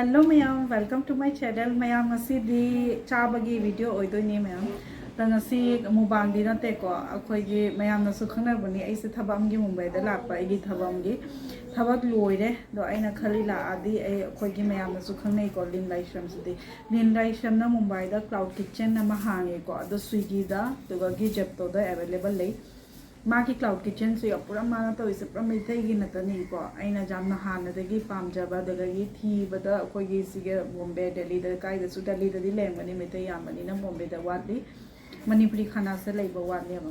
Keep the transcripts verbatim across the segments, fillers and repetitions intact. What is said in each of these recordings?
Hello ꯃꯌꯥꯝ, welcome to my channel. ꯃꯌꯥꯝ, ꯉꯁꯤꯗꯤ ꯆꯥꯕꯒꯤ video ꯑꯣꯏꯗꯣꯏꯅꯦ ꯃꯌꯥꯝ꯫ ꯑꯗ ꯉꯁꯤ ꯃꯨꯕꯥꯡꯗꯤ ꯅꯠꯇꯦꯀꯣ, ꯑꯩꯈꯣꯏꯒꯤ ꯃꯌꯥꯝꯅꯁꯨ ꯈꯪꯅꯕꯅꯤ, ꯑꯩꯁꯦ ꯊꯕꯛ ꯑꯃꯒꯤ ꯃꯨꯝꯕꯥꯏꯗ ꯂꯥꯛꯄ, ꯑꯩꯒꯤ ꯊꯕꯛ ꯑꯃꯒꯤ꯫ ꯊꯕꯛ ꯂꯣꯏꯔꯦ꯫ ꯑꯗꯣ ꯑꯩꯅ ꯈꯜꯂꯤ ꯂꯥꯛꯑꯗꯤ ꯑꯩ, ꯑꯩꯈꯣꯏꯒꯤ ꯃꯌꯥꯝꯅꯁꯨ ꯈꯪꯅꯩꯀꯣ, ꯂꯤꯟ ꯂꯥꯏꯁ꯭ꯔꯝꯁꯤꯗꯤ꯫ ꯂꯤꯟ ꯂꯥꯏꯁ꯭ꯔꯝꯅ ꯃꯨꯝꯕꯥꯏꯗ cloud kitchen ꯑꯃ ꯍꯥꯡꯉꯦꯀꯣ, ꯑꯗꯣ Swiggyꯗ ꯑꯗꯨꯒ Zeptoꯗ available ꯂꯩ꯫ ꯃꯥꯒꯤ cloud kitchenꯁꯨ ꯌꯥꯝ ꯄꯨꯔꯥ ꯃꯥꯅ ꯇꯧꯔꯤꯁꯦ ꯄꯨꯔꯥ ꯃꯩꯇꯩꯒꯤ ꯅꯠꯇꯅꯤꯀꯣ꯫ ꯑꯩꯅ ꯌꯥꯝꯅ ꯍꯥꯟꯅꯗꯒꯤ ꯄꯥꯝꯖꯕ, ꯑꯗꯨꯗꯒꯤ ꯊꯤꯕꯗ ꯑꯩꯈꯣꯏꯒꯤ ꯁꯤꯒ ꯕꯣꯝꯕꯦ, ꯗꯦꯜꯂꯤꯗ, ꯀꯥꯏꯗꯁꯨ, ꯗꯦꯜꯂꯤꯗꯗꯤ ꯂꯩꯔꯝꯒꯅꯤ, ꯃꯩꯇꯩ ꯌꯥꯝꯕꯅꯤꯅ ꯕꯣꯝꯕꯦꯗ ꯋꯥꯠꯂꯤ, ꯃꯅꯤꯄꯨꯔꯤ ꯈꯥꯅꯥꯁꯦ ꯂꯩꯕ ꯋꯥꯠꯂꯦꯕ꯫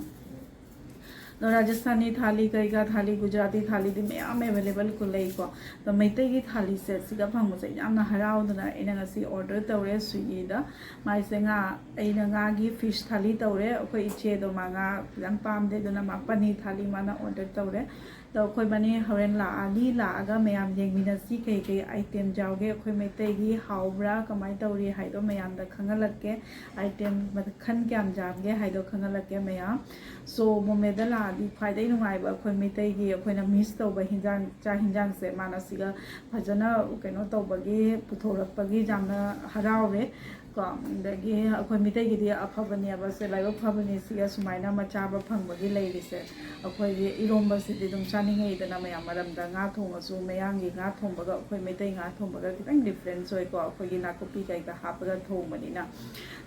ꯑꯗꯣ ꯔꯥꯖꯁꯊꯥꯅꯤ ꯊꯥꯂꯤ, ꯀꯩꯀꯥ ꯊꯥꯂꯤ, ꯒꯨꯖꯔꯥꯇꯤ ꯊꯥꯂꯤꯗꯤ ꯃꯌꯥꯝ available ꯂꯩꯀꯣ꯫ ꯑꯗꯣ ꯃꯩꯇꯩꯒꯤ ꯊꯥꯂꯤꯁꯦ ꯁꯤꯗ ꯐꯪꯕꯁꯦ ꯌꯥꯝꯅ ꯍꯔꯥꯎꯗꯅ ꯑꯩꯅ ꯉꯁꯤ order ꯇꯧꯔꯦ Swiggyꯗ꯫ ꯃꯥꯏꯁꯦ ꯉꯥ, ꯑꯩꯅ ꯉꯥꯒꯤ fish ꯊꯥꯂꯤ ꯇꯧꯔꯦ꯫ ꯑꯩꯈꯣꯏ ꯏꯆꯦꯗꯣ ꯃꯥ ꯉꯥ ꯌꯥꯝ ꯄꯥꯝꯗꯦ, ꯑꯗꯨꯅ ꯃꯥ ꯄꯅꯤꯔ ꯊꯥꯂꯤ ꯃꯥꯅ order ꯇꯧꯔꯦ꯫ ꯑꯗꯣ ꯑꯩꯈꯣꯏ ꯃꯅꯤ ꯍꯣꯔꯦꯟ ꯂꯥꯛꯑꯅꯤ, ꯂꯥꯛꯑꯒ ꯃꯌꯥꯝ ꯌꯦꯡꯃꯤꯟꯅꯁꯤ ꯀꯩ ꯀꯩ items ꯌꯥꯎꯒꯦ, ꯑꯩꯈꯣꯏ ꯃꯩꯇꯩꯒꯤ ꯍꯥꯎꯕ꯭ꯔꯥ, ꯀꯃꯥꯏꯅ ꯇꯧꯔꯤ ꯍꯥꯏꯗꯣ ꯃꯌꯥꯝꯗ ꯈꯪꯍꯜꯂꯛꯀꯦ, item ꯃꯈꯜ ꯀꯌꯥꯝ ꯌꯥꯝꯒꯦ ꯍꯥꯏꯗꯣ ꯈꯪꯍꯜꯂꯛꯀꯦ ꯃꯌꯥꯝ꯫ So ꯕꯣꯝꯕꯦꯗ ꯂꯥꯛꯑꯗꯤ ꯈ꯭ꯋꯥꯏꯗꯒꯤ ꯅꯨꯡꯉꯥꯏꯕ ꯑꯩꯈꯣꯏ ꯃꯩꯇꯩꯒꯤ ꯑꯩꯈꯣꯏꯅ miss ꯇꯧꯕ ꯍꯤꯟꯖꯥꯡ, ꯆꯥꯛ ꯍꯤꯟꯖꯥꯡꯁꯦ ꯃꯥꯅ ꯁꯤꯒ ꯐꯖꯅ ꯀꯩꯅꯣ ꯇꯧꯕꯒꯤ, ꯄꯨꯊꯣꯔꯛꯄꯒꯤ ꯌꯥꯝꯅ ꯍꯔꯥꯎꯔꯦ꯫ ꯀꯣ, ꯑꯗꯒꯤ ꯑꯩꯈꯣꯏ ꯃꯤꯇꯩꯒꯤꯗꯤ ꯑꯐꯕꯅꯦꯕ, ꯁꯦ ꯂꯥꯏꯕꯛ ꯐꯕꯅꯤ ꯁꯤꯒ ꯁꯨꯃꯥꯏꯅ ꯑꯃ ꯆꯥꯕ ꯐꯪꯕꯒꯤ ꯂꯩꯔꯤꯁꯦ꯫ ꯑꯩꯈꯣꯏꯒꯤ ꯏꯔꯣꯝꯕꯁꯤꯗꯤ ꯑꯗꯨꯝ ꯆꯥꯅꯤꯡꯉꯛꯏꯗꯅ ꯃꯌꯥꯝ, ꯃꯔꯝꯗ ꯉꯥ ꯊꯣꯡꯉꯁꯨ ꯃꯌꯥꯡꯒꯤ ꯉꯥ ꯊꯣꯡꯕꯒ ꯑꯩꯈꯣꯏ ꯃꯩꯇꯩ ꯉꯥ ꯊꯣꯡꯕꯒ ꯈꯤꯇꯪ difference ꯑꯣꯏꯀꯣ, ꯑꯩꯈꯣꯏꯒꯤ ꯅꯥꯀꯨꯞꯄꯤ ꯀꯩꯀꯥ ꯍꯥꯞꯄꯒ ꯊꯣꯡꯕꯅꯤꯅ꯫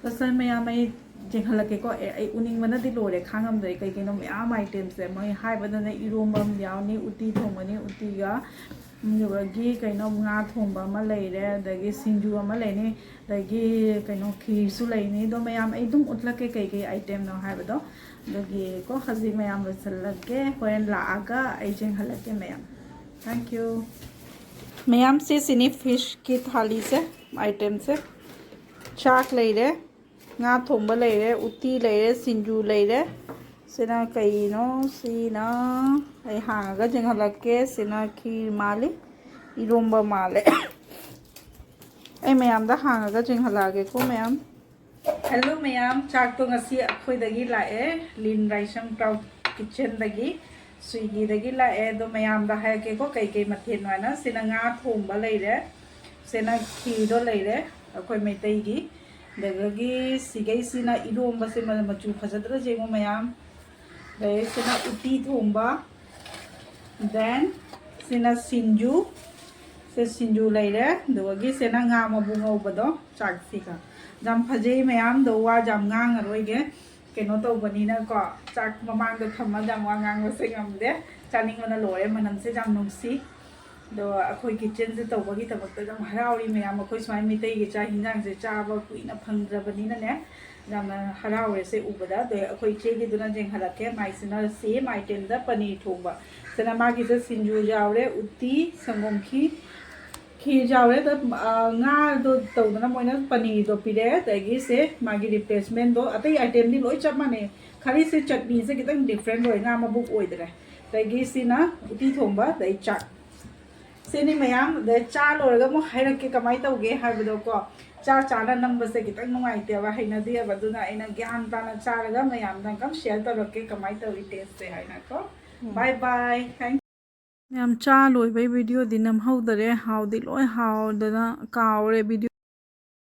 ꯇꯁꯟ ꯃꯌꯥꯝ ꯑꯩ ꯌꯦꯡꯍꯜꯂꯛꯀꯦꯀꯣ꯫ ꯑꯦ, ꯑꯩ ꯎꯅꯤꯡꯕꯅꯗꯤ ꯂꯣꯏꯔꯦ, ꯈꯥꯡꯉꯝꯗ꯭ꯔꯦ꯫ ꯀꯩ ꯀꯩꯅꯣ ꯃꯌꯥꯝ itemꯁꯦ ꯃꯣꯏ ꯍꯥꯏꯕꯗꯅ ꯏꯔꯣꯝꯕ ꯑꯃ ꯌꯥꯎꯅꯤ, ꯎꯇꯤ ꯊꯣꯡꯕꯅꯤ, ꯎꯇꯤꯒ ꯑꯗꯨꯗꯒꯤ ꯀꯩꯅꯣ ꯉꯥ ꯊꯣꯡꯕ ꯑꯃ ꯂꯩꯔꯦ, ꯑꯗꯒꯤ ꯁꯤꯡꯖꯨ ꯑꯃ ꯂꯩꯅꯤ, ꯑꯗꯒꯤ ꯀꯩꯅꯣ ꯈꯤꯔꯁꯨ ꯂꯩꯅꯤ꯫ ꯑꯗꯣ ꯃꯌꯥꯝ ꯑꯩ ꯑꯗꯨꯝ ꯎꯠꯂꯛꯀꯦ ꯀꯩ ꯀꯩ itemꯅꯣ ꯍꯥꯏꯕꯗꯣ꯫ ꯑꯗꯨꯒꯤ ꯀꯣ ꯍꯧꯖꯤꯛ ꯃꯌꯥꯝ ꯂꯣꯏꯁꯤꯜꯂꯛꯀꯦ, ꯍꯣꯔꯦꯟ ꯂꯥꯛꯑꯒ ꯑꯩ ꯌꯦꯡꯍꯜꯂꯛꯀꯦ ꯃꯌꯥꯝ꯫ Thank you꯫ ꯃꯌꯥꯝ ꯁꯤꯁꯤꯅꯤ fishꯀꯤ ꯊꯥꯂꯤꯁꯦ, itemꯁꯦ꯫ ꯆꯥꯛ ꯂꯩꯔꯦ, ꯉꯥ ꯊꯣꯡꯕ ꯂꯩꯔꯦ, ꯎꯇꯤ ꯂꯩꯔꯦ, ꯁꯤꯡꯖꯨ ꯂꯩꯔꯦ꯫ ꯁꯤꯅ ꯀꯩꯅꯣ? ꯁꯤꯅ ꯑꯩ ꯍꯥꯡꯉꯒ ꯌꯦꯡꯍꯜꯂꯛꯀꯦ꯫ ꯁꯤꯅ ꯈꯤꯔ ꯃꯥꯜꯂꯤ, ꯏꯔꯣꯝꯕ ꯃꯥꯜꯂꯦ꯫ ꯑꯩ ꯃꯌꯥꯝꯗ ꯍꯥꯡꯉꯒ ꯌꯦꯡꯍꯜꯂꯛꯑꯒꯦꯀꯣ ꯃꯌꯥꯝ꯫ Hello ꯃꯌꯥꯝ, ꯆꯥꯛꯇꯣ ꯉꯁꯤ ꯑꯩꯈꯣꯏꯗꯒꯤ ꯂꯥꯛꯑꯦ, ꯂꯤꯟ ꯂꯥꯏꯁ꯭ꯔꯝ cloud kitchenꯗꯒꯤ, Swiggyꯗꯒꯤ ꯂꯥꯛꯑꯦ꯫ ꯑꯗꯣ ꯃꯌꯥꯝꯗ ꯍꯥꯏꯔꯛꯀꯦꯀꯣ ꯀꯩ ꯀꯩ ꯃꯊꯦꯜꯅꯣ ꯍꯥꯏꯅ꯫ ꯁꯤꯅ ꯉꯥ ꯊꯣꯡꯕ ꯂꯩꯔꯦ, ꯁꯤꯅ ꯈꯤꯔꯗꯣ ꯂꯩꯔꯦ ꯑꯩꯈꯣꯏ ꯃꯩꯇꯩꯒꯤ꯫ ꯑꯗꯒꯤ ꯁꯤꯒꯩꯁꯤꯅ ꯏꯔꯣꯝꯕꯁꯦ ꯃ- ꯃꯆꯨ ꯐꯖꯗ꯭ꯔꯥ ꯌꯦꯡꯉꯨ ꯃꯌꯥꯝ꯫ ꯑꯗꯩ ꯁꯤꯅ ꯎꯇꯤ ꯊꯣꯡꯕ꯫ Then ꯁꯤꯅ ꯁꯤꯡꯖꯨ꯫ ꯁꯦ ꯁꯤꯡꯖꯨ ꯂꯩꯔꯦ꯫ ꯑꯗꯨꯗꯒꯤ ꯁꯤꯅ ꯉꯥ ꯃꯕꯨ ꯉꯧꯕꯗꯣ ꯆꯥꯛꯁꯤꯒ꯫ ꯌꯥꯝ ꯐꯖꯩ ꯃꯌꯥꯝꯗꯣ, ꯋꯥ ꯌꯥꯝ ꯉꯥꯡꯉꯔꯣꯏꯒꯦ꯫ ꯀꯩꯅꯣ ꯇꯧꯕꯅꯤꯅꯀꯣ, ꯆꯥꯛ ꯃꯃꯥꯡꯗ ꯊꯝꯃꯒ ꯌꯥꯝ ꯋꯥ ꯉꯥꯡꯕꯁꯦ ꯉꯝꯗꯦ꯫ ꯆꯥꯅꯤꯡꯕꯅ ꯂꯣꯏꯔꯦ, ꯃꯅꯝꯁꯦ ꯌꯥꯝ ꯅꯨꯡꯁꯤ꯫ ꯑꯗꯣ ꯑꯩꯈꯣꯏ ꯀꯤꯠꯆꯟꯁꯦ ꯇꯧꯕꯒꯤꯗꯃꯛꯇ ꯌꯥꯝ ꯍꯔꯥꯎꯔꯤ ꯃꯌꯥꯝ꯫ ꯑꯩꯈꯣꯏ ꯁꯨꯃꯥꯏꯅ ꯃꯩꯇꯩꯒꯤ ꯆꯥꯛ ꯍꯤꯟꯖꯥꯡꯁꯦ ꯆꯥꯕ ꯀꯨꯏꯅ ꯐꯪꯗ꯭ꯔꯕꯅꯤꯅꯅꯦ, ꯌꯥꯝꯅ ꯍꯔꯥꯎꯔꯦ ꯁꯦ ꯎꯕꯗ꯫ ꯑꯗꯣ ꯑꯩꯈꯣꯏ ꯏꯆꯦꯒꯤꯗꯨꯅ ꯌꯦꯡꯍꯜꯂꯛꯀꯦ, ꯃꯥꯏꯁꯤꯅ ꯁꯦꯝ ꯑꯥꯏꯇꯦꯝꯗ ꯄꯅꯤꯔ ꯊꯣꯡꯕ꯫ ꯁꯤꯅ ꯃꯥꯒꯤꯁꯦ ꯁꯤꯡꯖꯨ ꯌꯥꯎꯔꯦ, ꯎꯇꯤ, ꯁꯪꯒꯣꯝ ꯈꯤ ꯈꯤꯔ ꯌꯥꯎꯔꯦ꯫ ꯑꯗ ꯉꯥꯗꯣ ꯇꯧꯗꯅ ꯃꯣꯏꯅ ꯄꯅꯤꯔꯗꯣ ꯄꯤꯔꯛꯑꯦ꯫ ꯑꯗꯒꯤ ꯁꯦ ꯃꯥꯒꯤ ꯔꯤꯄ꯭ꯂꯦꯁꯃꯦꯟꯗꯣ, ꯑꯇꯩ ꯑꯥꯏꯇꯦꯝꯗꯤ ꯂꯣꯏ ꯆꯞ ꯃꯥꯟꯅꯩ, ꯈꯔꯤꯁꯦ ꯆꯠꯅꯤꯁꯦ ꯈꯤꯇꯪ ꯗꯤꯐ꯭ꯔꯦꯟ ꯑꯣꯏ, ꯉꯥ ꯃꯕꯨꯛ ꯑꯣꯏꯗ꯭ꯔꯦ꯫ ꯑꯗꯒꯤ ꯁꯤꯅ ꯎꯇꯤ ꯊꯣꯡꯕ, ꯑꯗꯩ ꯆꯥꯛ꯫ ꯁꯤꯅꯤ ꯃꯌꯥꯝ꯫ ꯑꯗꯩ ꯆꯥ ꯂꯣꯏꯔꯒ ꯑꯃꯨꯛ ꯍꯥꯏꯔꯛꯀꯦ ꯀꯃꯥꯏꯅ ꯇꯧꯒꯦ ꯍꯥꯏꯕꯗꯣꯀꯣ꯫ ꯆꯥ ꯆꯥꯅ ꯅꯝꯕꯁꯦ ꯈꯤꯇꯪ ꯅꯨꯡꯉꯥꯏꯇꯦꯕ, ꯍꯩꯅꯗꯦꯕ꯫ ꯑꯗꯨꯅ ꯑꯩꯅ ꯒ꯭ꯌꯥꯟ ꯇꯥꯅ ꯆꯥꯔꯒ ꯃꯌꯥꯝꯗ ꯑꯃꯨꯛꯀ ꯁꯤꯌꯔ ꯇꯧꯔꯛꯀꯦ ꯀꯃꯥꯏꯅ ꯇꯧꯏ ꯇꯦꯁꯁꯦ ꯍꯥꯏꯅꯀꯣ꯫ ꯕꯥꯏ ꯕꯥꯏ꯫ ꯊꯦꯡꯛ ꯌꯥꯝ ꯆꯥ ꯂꯣꯏꯕꯩ ꯚꯤꯗꯤꯑꯣꯗꯤ ꯅꯝꯍꯧꯗꯔꯦ꯫ ꯍꯥꯎꯗꯤ ꯂꯣꯏ ꯍꯥꯎꯗꯅ ꯀꯥꯎꯔꯦ ꯚꯤꯗꯤꯑꯣ꯫